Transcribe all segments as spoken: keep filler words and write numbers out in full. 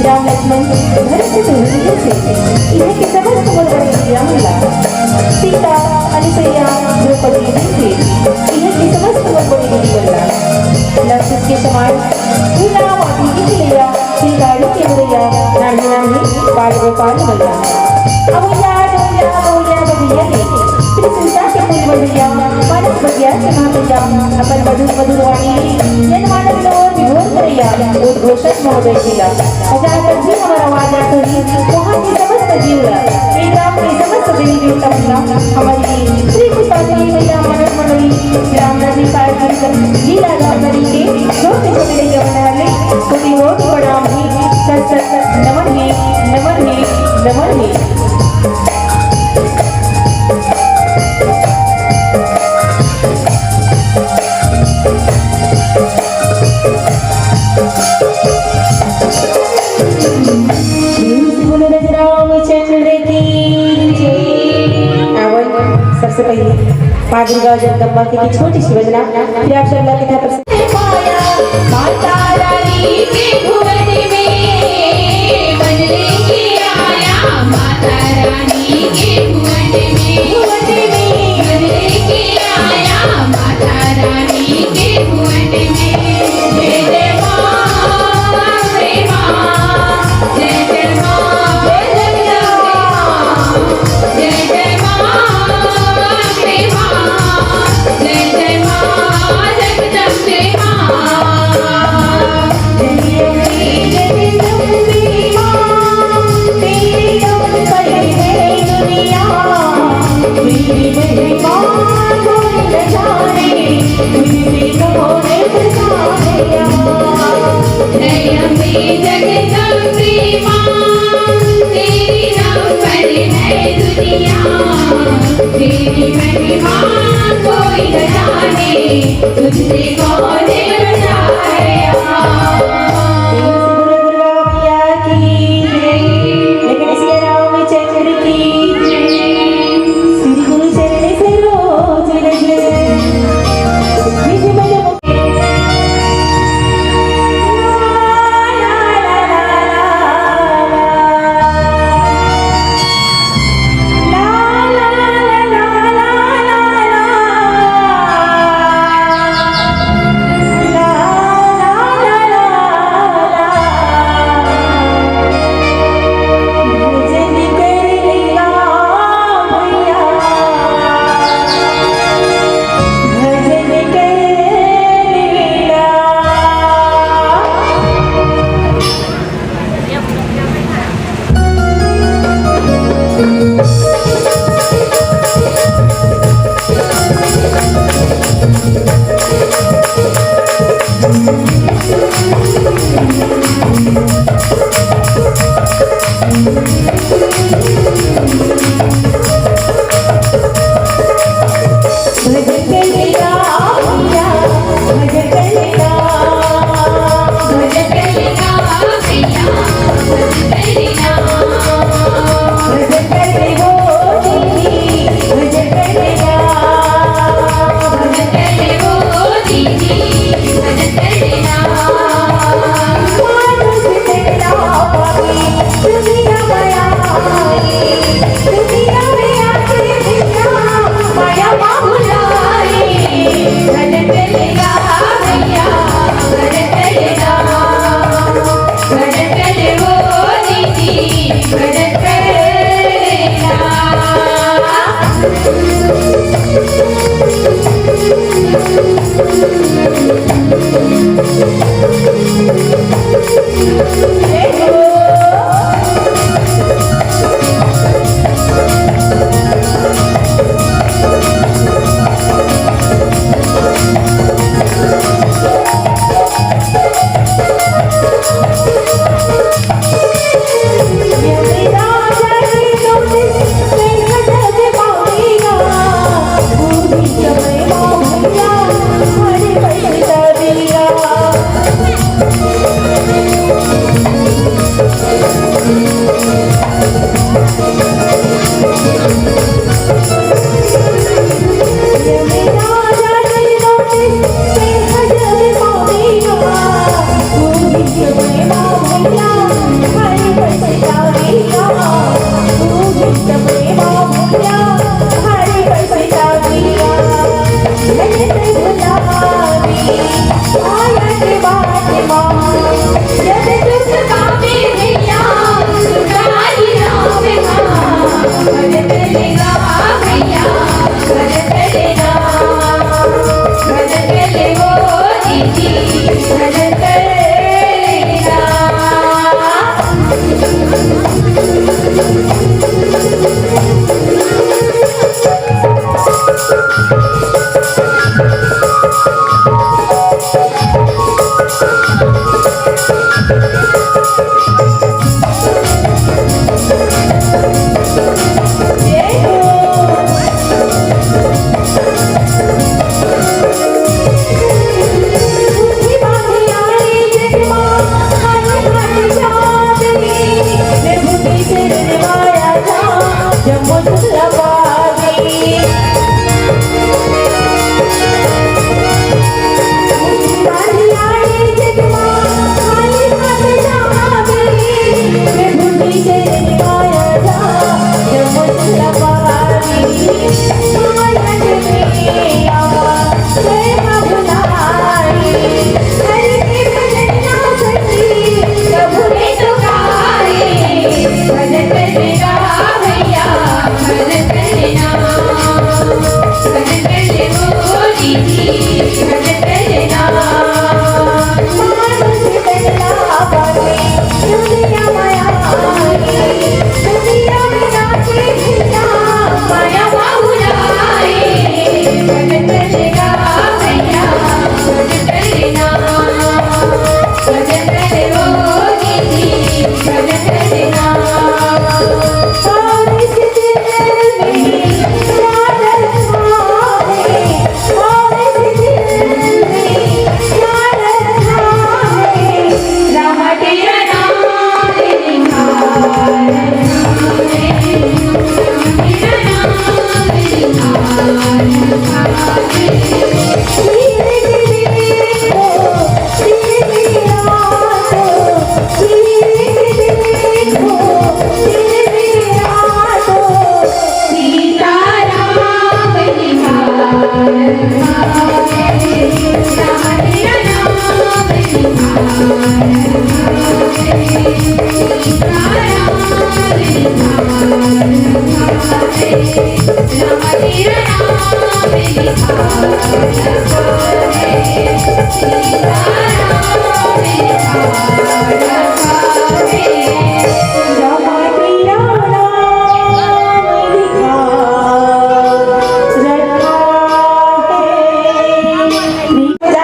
राम लक्ष्मण भरत से दूर से इहाँ के समस्त मोर बड़े भैया मन ला, सीता, अनुसुईया, द्रौपदी जी से इहाँ के समस्त मोर बड़े दीदी मन ला, लव कुश के समान फूला माटी के खिलैया, फुलकारी के मुरैया, नान्हे नान्हे बाल गोपाल मन ला। अब भैया, अब भैया, अब भैया, अब भैया के, श्री सीता के फूल बगिया, मानस बगिया के महापूजा, अपन मधुर मधुर वाणी, जनमानस ला ओर विभोर करैया, उद्घोषक महोदय जी ला। अगर अगर भी हमर आवाज आत होही, वहाँ के समस्त जीव ला, प्रेम राम के समस्त देवी देवता मन ला, हमर श्री पुष्पांजलि महिला मानस मंडली, रामदास जी पार्क जी ला, रामदास जी के छोटे छोटे लइका मन ला, कोटि कोटि प्रणाम हे, सत सत नमन हे, नमन हे, नमन हे। बोलो राम चंद्र की जय। आवल, सबसे पहले माँ दुर्गा जगदम्बा की छोटी सी वंदना, फिर आप सब लोग की तरफ से। माता रानी के भुवन में बनने के आया, माता रानी के भुवन में, भुवन में बनने के आया, माता रानी के भुवन में। जय जय माँ, जय माँ, जय जय माँ, जय जय माँ, जय जय माँ, जय जय माँ, जय जय माँ, जगदम्बे माँ। जय जय जगदम्बे माँ, तेरी नाम पर है दुनिया। तेरी महिमा कोई न जाने, तुझसे तो होने सारे। जय अम्बे जगदम्बे माँ, तेरी नाम पर है दुनिया। तेरी महिमा कोई न जाने, तुझसे कौन बचाएगा। लेकिन श्री रामचंद्र की जय। श्री गुरु चरण सरोज रज।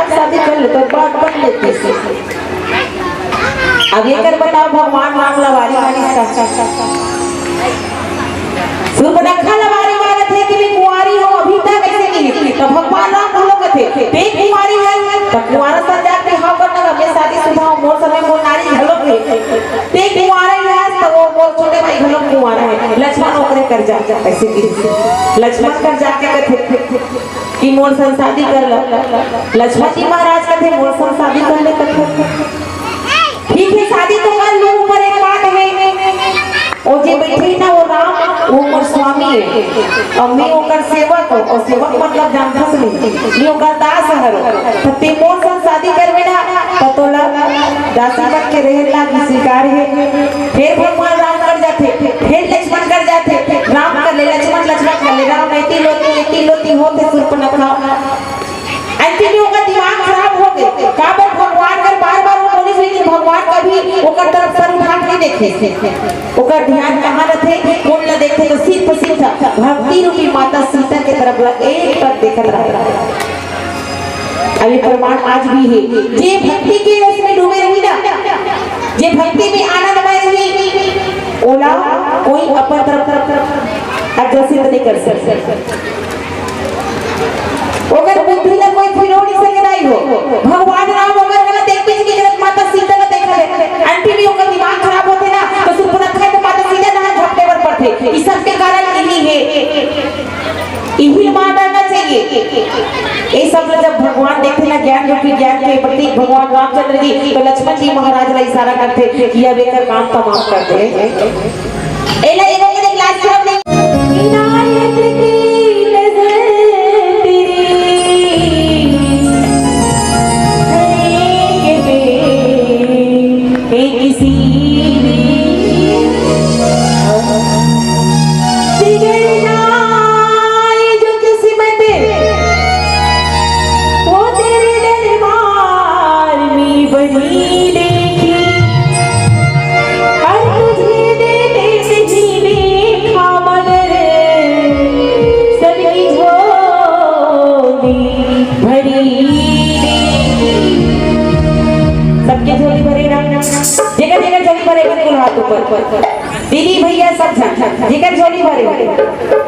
शादी कर ले तो बात बन लेती। अब एकर बताओ, भगवान राम लवारी मानिस का? सूर्पनखा लवारी मानत हे कि मैं कुंवारी हूँ, अभी तक ऐसे नहीं। तो भगवान राम बोलो कथे, "ते कुंवारी है, तो कुंवारा सा जाके हाव करना, मैं शादीशुदा हूँ, मोर समय मोर नारी घलो है। ते कुंवारा ही है, तो वो मोर छोटे भाई घलो कुंवारा है।" लक्ष्मण ओकरे कर जा, ऐसे कि लक्ष्मण कर जाके कथे कि मोर संग शादी कर ला। लक्ष्मण जी महाराज कथे, "मोर संग शादी कर ले," कथे। ठीक है, शादी तो कर लूं, पर एक बात है, वो जे बैठे ना, वो राम, वो मोर स्वामी है, और मैं ओकर सेवक हूँ, और सेवक मतलब जानथस नहीं, मैं ओकर दास हरो, तो ते मोर संग शादी करबे ना, तो तोला दासी बन के रहे लागी स्वीकार है। फिर भगवान राम कर जाथे, फिर लक्ष्मण कर जाथे, राम कर ले लक्ष्मण, लक्ष्मण कर ले राम, एती लोती, एती लोती होथे सूर्पनखा। अंतिम में ओकर दिमाग खराब हो गए। काबर भगवान कर बार-बार वो बोलिस हे कि भगवान कभी ओकर तरफ सर उठा के नहीं देखे। ओकर ध्यान कहाँ रथे? कोन ला देखथे? तो सिर्फ, सिर्फ भक्ति रूपी माता सीता के तरफ ला एक टक देखत रहथे। अभी प्रमाण आज भी है। जे भक्ति के रस में डूबे रही ना, जे भक्ति में आनंदमय रही, ओला कोई अपन तरफ, तरफ आकर्षित नहीं कर सकता। ओकर बुद्धि ला कोई फिरो नहीं सके दाई हो। भगवान राम ओकर गलत एक बीच की गलत माता सीता ला देखा है। अंतिम में ओकर दिमाग खराब होथे ना, तो सूर्पनखा तो माता सीता ला झपटे बर पड़थे। ई सब के कारण यही है। यही मान डालना चाहिए। ये सब ला जब भगवान देखथे ना, ज्ञान रूपी ज्ञान के प्रतीक भगवान रामचंद्र जी, तो लक्ष्मण जी महाराज ला इशारा करथे कि अब एकर काम तमाम कर दे। एला एगो के देख लाज शरम नहीं। इनायत की नजर तेरी है कि किसी ने बिगड़ जाए जो किस्मत, वो तेरे दरबार में बनी देखी। और तुझे मैंने नहीं देखा, मगर सबकी झोली भरी देखी। सबके झोली भरे ना, जेकर जेकर झोली भरे, बिल्कुल हाथ ऊपर। दीदी भैया सब झन, जेकर झोली भरे,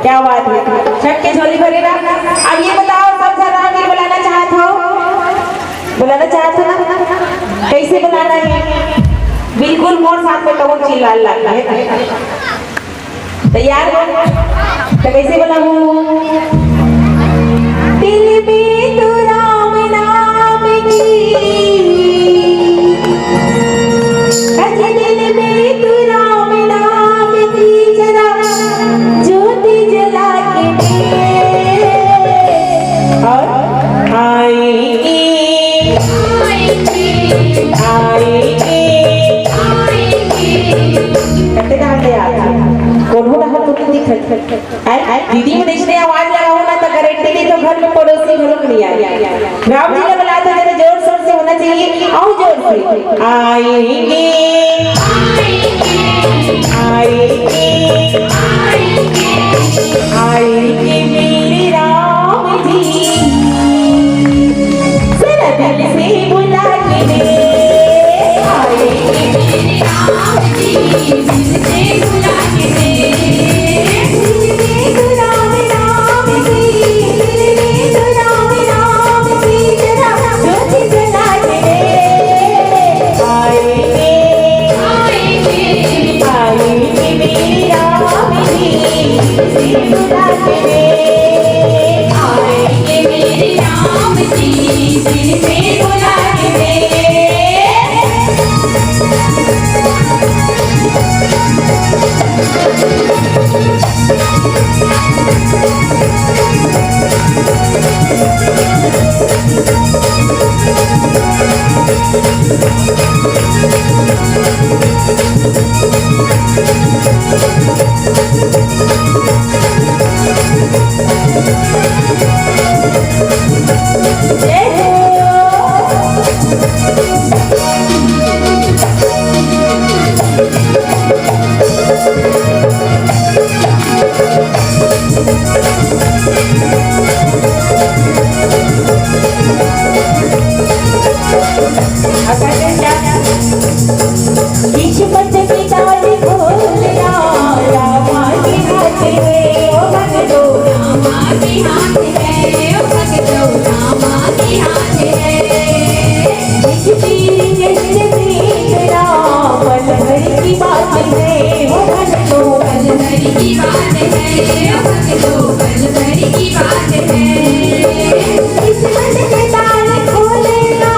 क्या बात है, सबके झोली भरे ना। अब ये बताओ, सब झन रामवीर बुलाना चाहत हो? बुलाना चाहत हो ना? कैसे बुलाना है? बिल्कुल मोर साथ में कहो, चिल्ला ला। तैयार हो? तो कैसे बुलाऊं? दिल में तो राम नाम की, अरे दिल में तो राम नाम की जरा ज्योति जला के दे। और आएंगे, आएंगे, आएंगे। कते डाल दे आज। कोनो ना हो तो दिखत। आए, आए, दीदी मन अइसने आवाज लगाहू ना, तो गारंटी नहीं तो घर में पड़ोसी घलोक नहीं आए। राम जी ला बुलात हे, जरा जोर शोर से होना चाहिए, अउ जोर से। आएंगे, है, हो भक्तों, अजगरी की बात है, हो भक्तों, अजगरी की बात है। किस्मत के ताले खोलेगा,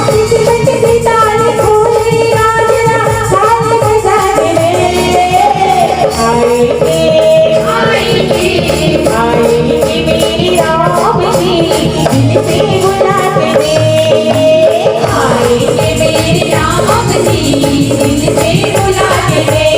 किस्मत के ताले खोलेगा, जरा ताल बजा के ले। आएंगे, आएंगे, आएंगे मेरे राम जी, दिल से बुलाते हैं। आएंगे मेरे राम जी, दिल से बुलाते हैं।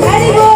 हरि बोल।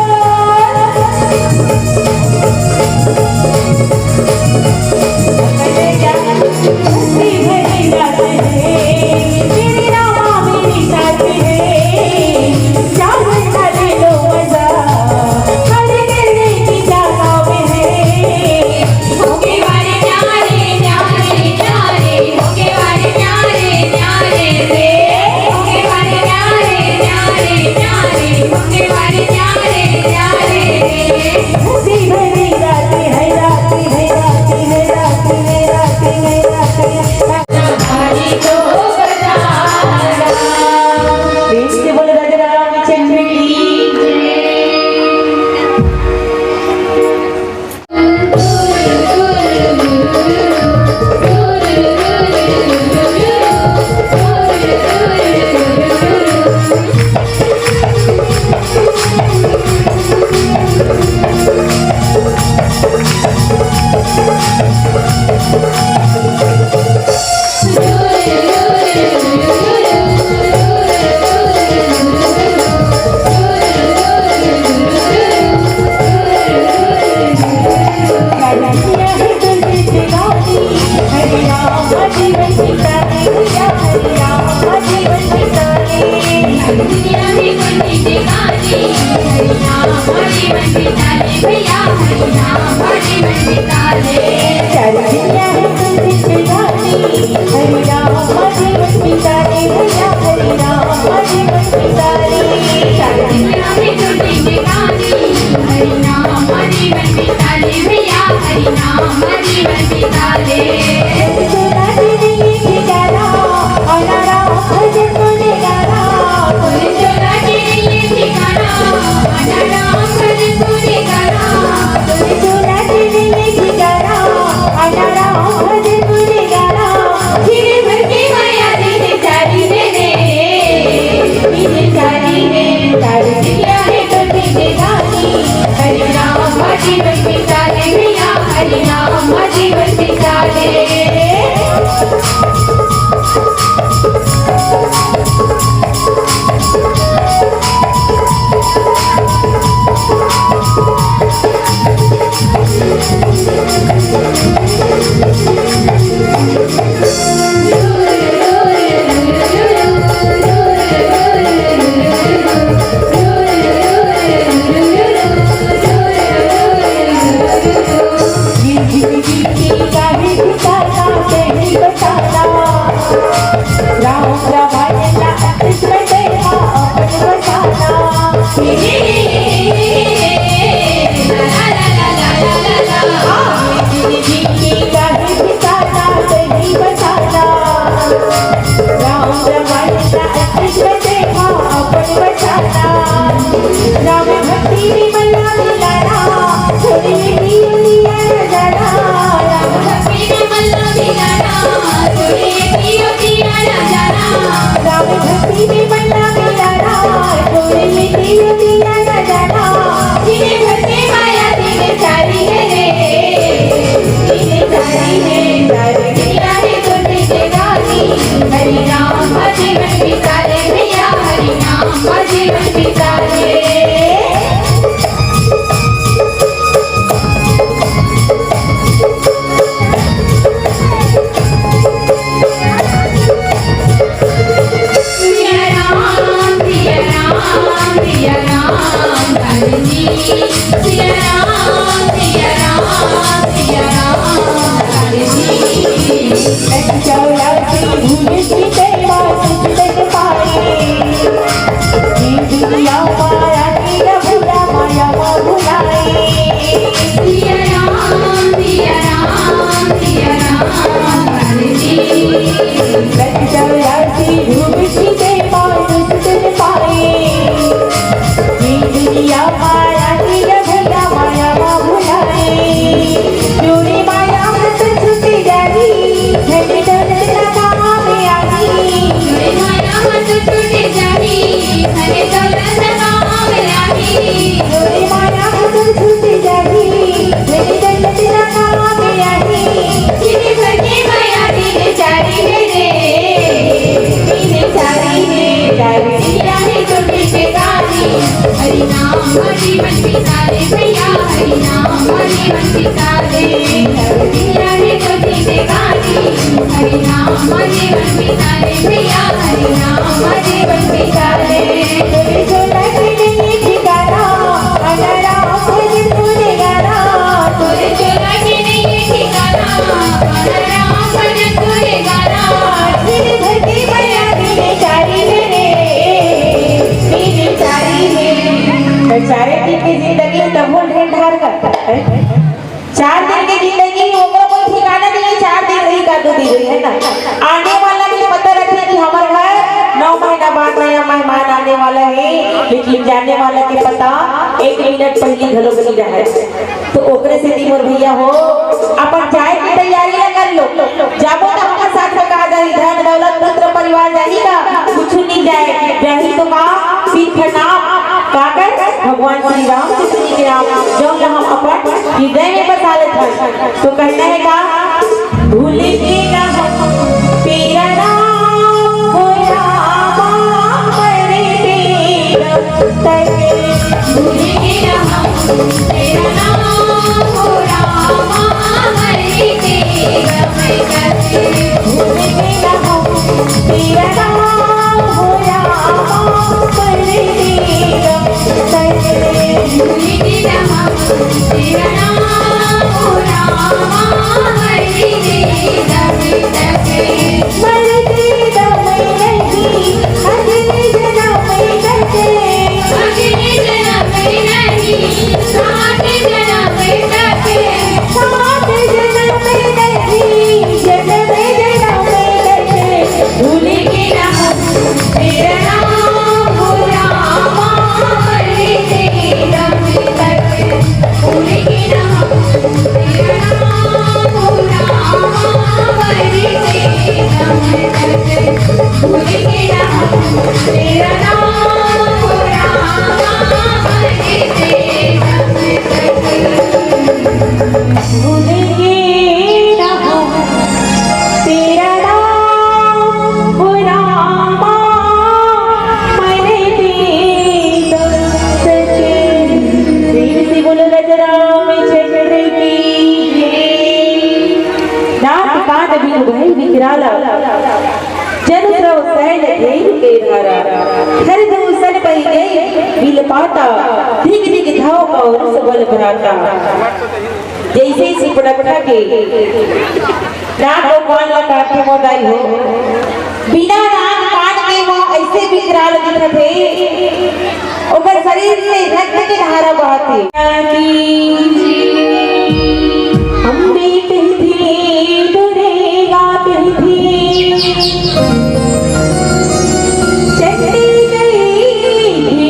प्रेम से बोलो राजा रामचंद्र की। राम भक्ति में मन ला मिलाना, छोड़िए पियो दिया न जाना। राम भक्ति में मन ला मिलाना, छोड़िए पियो दिया न जाना। राम भक्ति में मन ला मिलाना, छोड़िए पियो दिया न जाना। जिन्हें भक्ति माया दिन चारी है रे, जिन्हें चारी है, चारी दिया है तो तुझे गानी। हरि नाम जीवन बिताए भैया, हरि नाम जीवन बिताए। सिया राम, सिया राम, सिया राम, हरि जी। सिया राम, सिया राम, सिया राम, हरि जी। लग जाओ लाल की भूल की तेरा सुख तक पाए। ये दुनिया माया की न भूला, माया मा भुलाए। सिया राम, सिया राम, सिया राम, हरि जी। लग जाओ लाल की भूल की तेरा सुख तक पाए। ये दुनिया माया की न भूला, माया मा भुलाए। जोड़ी माया मत छूटी जानी, धन दौलत ना काम आही। जोड़ी माया मत छूटी जानी, धन दौलत ना काम आही। जोड़ी माया मत छूटी जानी, धन दौलत ना काम आही। जिन्हें भर के माया दिन चारी है रे, दिन चारी है, चारी दिया है तो तुझे गानी। हरि नाम जीवन बिताए भैया, हरि नाम जीवन बिताए। हरि नाम जीवन बिताए भैया, हरि नाम जीवन बिताए। तेरे छोटा के नहीं ठिकाना, अनारा भजन तूने गाना। तेरे छोटा के नहीं ठिकाना, अनारा भजन तूने गाना। फिर धरती पर आके चारी मेरे, मेरे चारी मेरे। तो चारे दिन की जिंदगी तब वो ढेर ढार करता है। चार दिन के जिंदगी, ओकरो कोई ठिकाना नहीं है, चार दिन रही का दो दिन रही, है ना? आने वाला के पता रखे कि हमर घर नौ महीना बाद नया मेहमान आने वाला है, लेकिन जाने वाला के पता एक मिनट पहले घलो नहीं रहे। तो ओकरे से मोर भैया हो, अपन जाए की तैयारी ला कर लो, जाबो तो हमर साथ में कहा जाही, धन दौलत पुत्र परिवार जाही का, कुछ नहीं जाए, जाही तो का सिर्फ नाम, काकर भगवान श्री रामचंद्र जी के नाम, जौन ला हम अपन हृदय में बसा लेथन। तो कहना है का, भूल के ना हम तेरा नाम, हो रामा, मरे तेरा तक। भूल के ना हम तेरा नाम, हो रामा, मरे तेरा तक। भूल के ना हम तेरा नाम, हो रामा, मरे तेरा तक। भूल के ना हम तेरा नाम, हो रामा, मरे तेरा तक। मरते दम नहीं, अगले जन्म में करते। अगले जन्म में नहीं, सात जन्म में करते। सात जन्म में नहीं, जन्म जन्म में करते। भूल के ना हम तेरा नाम, हो रामा, मरते दम तक। भूल के ना हम तेरा नाम, हो रामा, मरते दम तक। प्रेम से बोलो राजा रामचंद्र की जय। नाथ कान बिनु भई विकराला, जन श्रव सैल धेनु के धारा। हर धूषण पहि गई बिलपाता, धिग धिग धव और सबल भ्राता। जैसे सुपड़कना के नाक अउ कान ला काट के मोदाई हो, बिना नाक कान के वो ऐसे विकराल दिखत हे, ओकर शरीर से रक्त के धारा बहत हे। अम्बे कहिथे, दुर्गा कहिथे, चंडी कहिथे,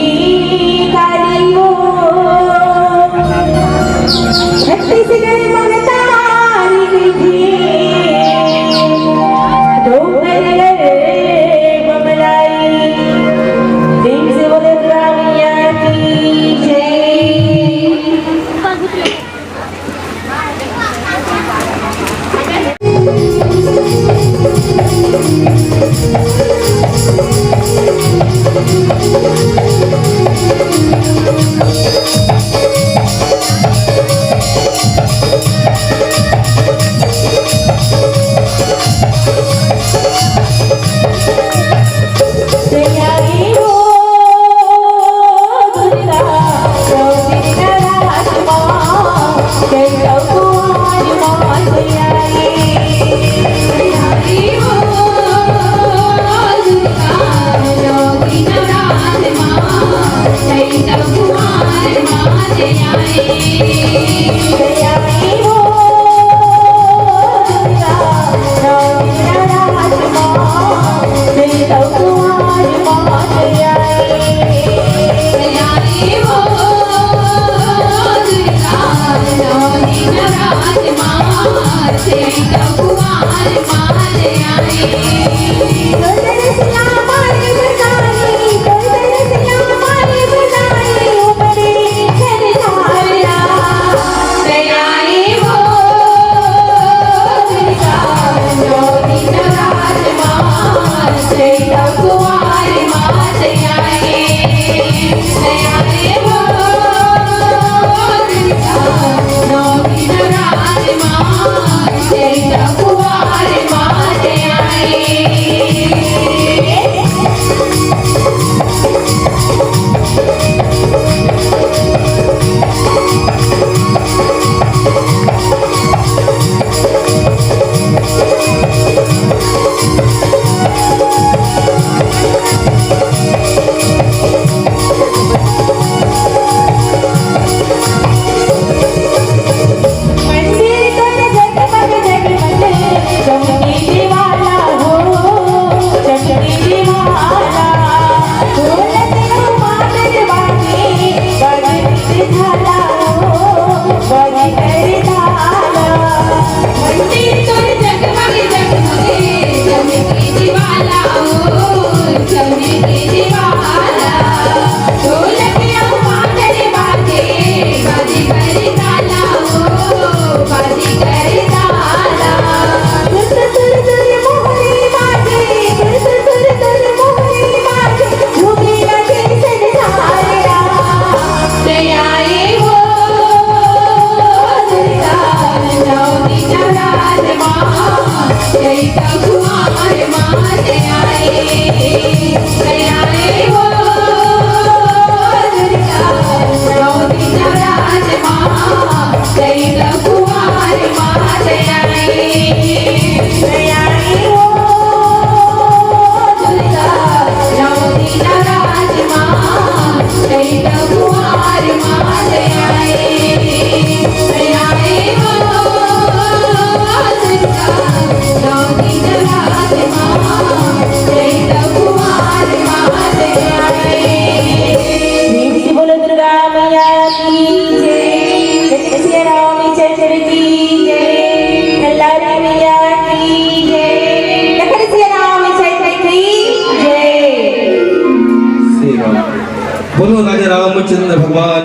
प्रेम से बोलो दुर्गा मैया की जय, जय सिया राम चंद्र की जय, कल्लारी मैया की जय, लखन सिया राम चंद्र की जय। श्री राम। बोलो राजा रामचंद्र भगवान